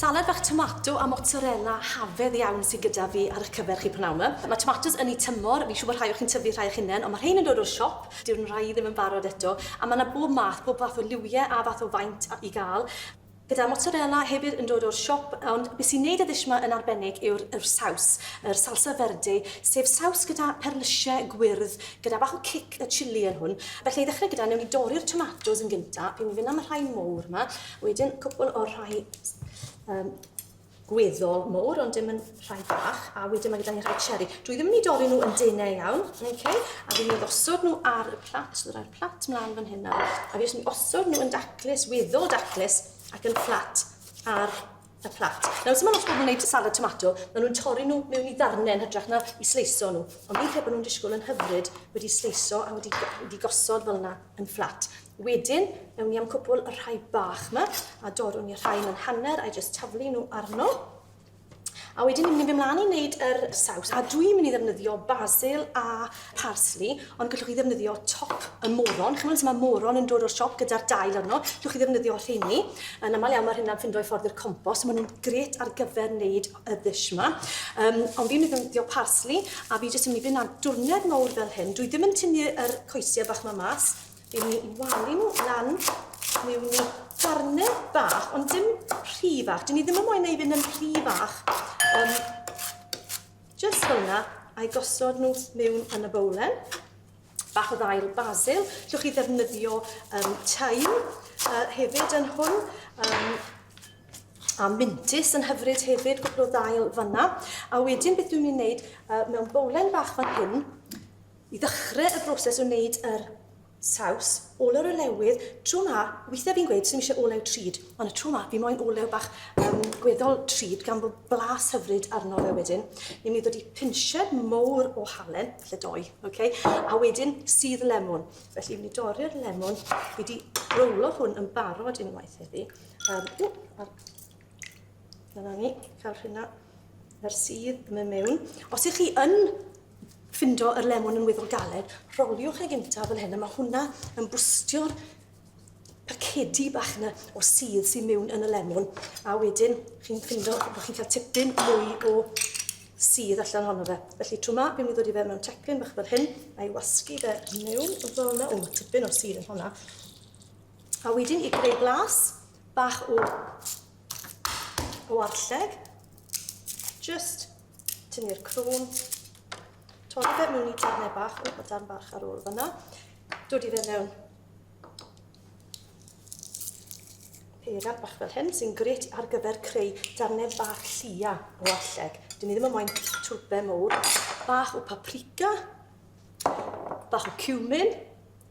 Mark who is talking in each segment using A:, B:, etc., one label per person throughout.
A: Salad fach tomato a mozzarella hafedd iawn sydd gyda fi ar eich cyfer chi p'nawn 'ma. Mae tomatos yn eu tymor, fi'n siŵr bod rhai o chi'n tyfu rhai eich hunain, ond mae rhein yn dod o'r siop, dyw'n rhai ddim yn barod eto, a mae 'na bob math, bob fath o liwiau a fath o faint i gael. Gyda mozzarella hefyd yn dod o'r siop, ond beth sy'n neud y ddish 'ma yn arbennig yw'r yw'r saws, yr salsa verde, sef saws gyda perlysiau gwyrdd, gyda bach o cic y chilli yn hwn. Felly i ddechrau gyda, newn ni dorri'r tomatos yn gynta, fi'n mynd i fynd am y rhai mowr 'ma, wedyn cwpl o'r rhai um, gweddol mowr, ond dim yn rhai bach, a wedyn mae gyda ni rhai cherry. Dwi ddim yn mynd i dorri nhw yn denau iawn, okay? A fi'n mynd i osod nhw ar y plat, so rhai'r plat mlaen fan hyn nawr. A fi jyst yn mynd i osod nhw yn daclus, weddol daclus, ac yn fflat ar y plat. Nawr, sut mae lot o bobl yn gwneud salad tomato, maen nhw'n torri nhw mewn i ddarnau yn hytrach na i sleiso nhw. Ond fi'n credu bod nhw'n disgwyl yn hyfryd wedi sleiso a wedi, wedi gosod fel yna yn fflat. Wedyn, ewn ni am cwpwl y rhai bach 'ma, a dorrwn ni rhain yn hanner a jyst taflu nhw arno. A wedyn ni'n mynd i fynd mlaen i wneud yr saws, a dwi'n mynd i ddefnyddio basil a parsley, ond gallwch chi ddefnyddio top y moron. Chimod sut mae moron yn dod o'r siop gyda'r dail arno, gallwch chi ddefnyddio rheini. Yn aml iawn mae rheina'n ffindo eu ffordd i'r compost, maen nhw'n grêt ar gyfer wneud y ddish 'ma. Um, ond fi'n mynd i ddefnyddio parsley, a fi jyst yn mynd i fynd am dwrned mawr fel hyn. Dwi ddim yn tynnu yr coesiau bach 'ma mas, Fi'n mynd i walu nhw lan mewn i darnau bach, ond dim rhy fach. Dyn ni ddim yn moyn ei fynd yn rhy fach. Um, just fel yna, a'i gosod nhw mewn yn y bowlen. Bach o ddail basil. Llwch chi ddefnyddio um, thyme hefyd yn hwn. Um, a mintys yn hyfryd hefyd, cwpl o ddail fanna. A wedyn beth dwi'n mynd i wneud, mewn bowlen bach fan hyn, I ddechrau y broses o wneud yr saws, olew'r olewydd, tro 'ma, weithiau fi'n gweud sy'm eisiau olew trud, ond y tro 'ma fi moyn olew bach um, gweddol trud gan bod blas hyfryd arno fe wedyn. Ni'n mynd i ddod i pinsied mowr o halen, falle doi, okay? A wedyn sudd lemwn. Felly fi'n mynd i dorri'r lemwn, fi wedi rowlo hwn yn barod unwaith heddi. Um, ww, ar Dyna ni, cael rhywna yr sudd yn mynd mewn. Os ych chi yn ffindo yr lemwn yn weddol galed, roliwch e gynta fel hyn, a mae hwnna yn bwstio'r pacedi bach yna o sudd sy'n mewn yn y lemwn, a wedyn chi'n ffindo bod chi'n cael tipyn mwy o sudd allan ohono fe. Felly tro 'ma, fi'n mynd i ddod i fe mewn teclyn bach fel hyn, a'i wasgu fe mewn fel yna. O, mae tipyn o sudd yn hwnna. A wedyn i greu blas, bach o o arlleg. Just tynnu'r crwn, torri fe mewn i darnau bach, o, mae darn bach ar ôl fyna. Dod i fe mewn peiriant bach fel hyn, sy'n gret ar gyfer creu darnau bach llia o arlleg. Dyn ni ddim yn moyn twlpau mowr. Bach o paprika, bach o cumin,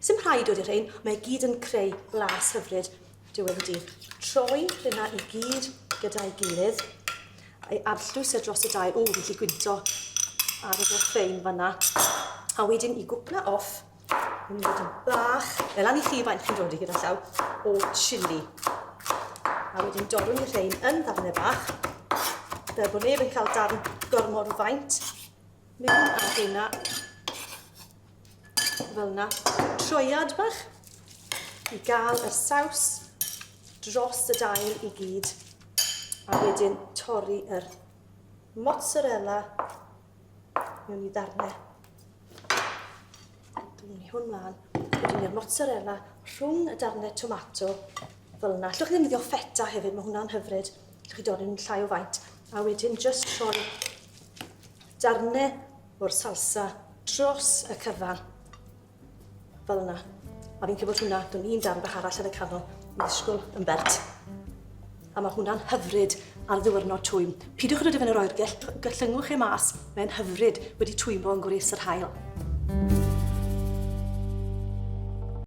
A: Sim rhaid dod i'r rhein, mae e gyd yn creu blas hyfryd diwedd y dydd. Troi hynna i gyd gyda'i gilydd, a'i arllwys e dros y dail. O, fi'n gallu gwynto ar y ffein fanna. A wedyn i gwpla off, fi'n mynd i fod yn bach, fel lan i chi faint chi'n dod i gyda llaw, o chili. A wedyn dorwn i'r rhein yn ddarnau bach, fel bod neb yn cael darn gormod o faint. Mewn â rheina Fel yna. Troiad bach i gael y saws dros y dail i gyd. A wedyn torri yr mozzarella mewn i ddarnau. Dwi'n ni hwn mlaen. Wedyn i'r mozzarella rhwng y darnau tomato fel yna. Allwch chi ddefnyddio feta hefyd, mae hwnna'n hyfryd. Allwch chi dorri'n llai o faint. A wedyn just rhoi darnau o'r salsa dros y cyfan. Fel yna. A fi'n credu bod hwnna, dwn un darn bach arall yn y canol, i ddisgwyl yn bert. A mae hwnna'n hyfryd ar ddiwrnod twym. Peidiwch â dod i fyny yr oergell, gollyngwch e mas, mae'n hyfryd wedi twymo yn gwres yr haul.